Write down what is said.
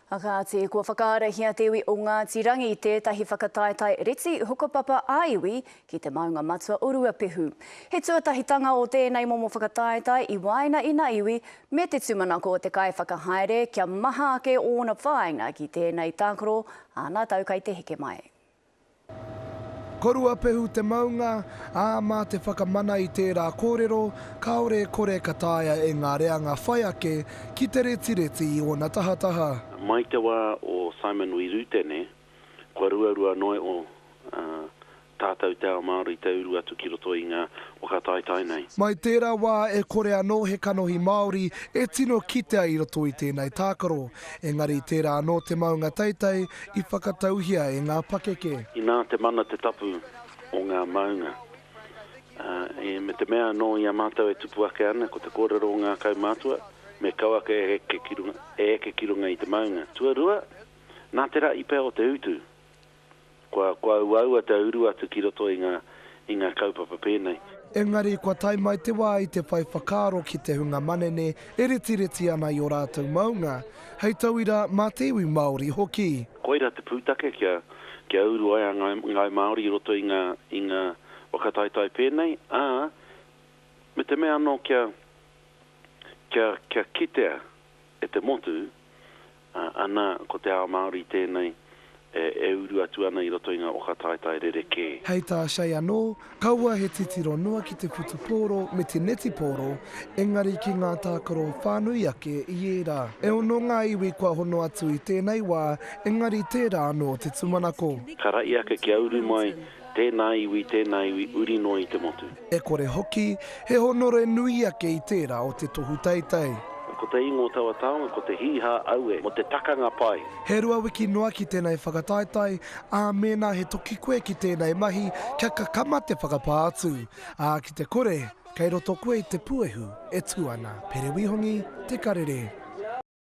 A kāti, kua whakaarahia te iwi o Ngāti Rangi tētahi whakataetae reti hukapapa ā-iwi ki te maunga matua o Ruapehu. He tuatahitanga o tēnei momo whakataetae i waena i nā iwi me te tūmanako o te kaiwhakahaere kia maha ake ōna whāinga ki tēnei tākaro ā nā tau kai te heke mai. Ko Ruapehu te maunga, ā, mā te whakamana i tērā kōrero, kāore e kore ka taea e ngā reanga whai ake ki te retireti i ōna tahataha. Mai te wā o Simon Wi Rutene, kua ruarua noa iho tātou te ao Māori te uru atu ki roto i ngā waka taetae nei. Mai tērā wā e kore anō he kanohi Māori e tino kitea i roto i tēnei tākaro, engari tērā anō te maunga teitei i whakatauhia e ngā pakeke. Inā te mana te tapu o ngā maunga. Ā, e, me te mea anō i a mātou e tupu ake ana, ko te kōrero o ngā kaumātua, me kauaka e eke ki runga, e eke ki runga i te maunga. Tuarua, nā te raʻi pea o te utu, Kua, kua uaua te uru atu ki roto i ngā, i ngā kaupapa pēnei. Engari kua tae mai te wā i te whai whakaaro ki te hunga manene e retireti ana i ō rātou maunga, hei tauira mā te iwi Māori hoki. Koira te pūtake kia, kia uru ai a Ngāi, Ngāi Māori i roto i ngā, i ngā waka taetae pēnei, ā, me te mea anō kia, kia, kia kitea e te motu, ā, ana, ko te ao Māori tēnei e, e uru atu ana i roto i ngā waka taetae rerekē. Hei tā Shay anō, kaua he titiro noa ki te whutupōro me te netipōro, engari ki ngā tākaro whānui ake i ērā. E ono ngā iwi kua hono atu i tēnei wā, engari tērā anō te tūmanako. Ka raʻi ake kia uru mai tēnā iwi, tēnā iwi, uri noa i te motu. E kore hoki he honore nui ake i tērā o te tohu teitei. Ko te ingoa o taua taonga ko te Hīhā Aue, mo te takanga pai. He rua wiki noa ki tēnei whakataetae, ā, mēnā he toki koe ki tēnei mahi, kia kakama te whakapā atu. Ā, ki te kore, kei roto koe i te puehu e tū ana. Pere Wihongi, Te Karere.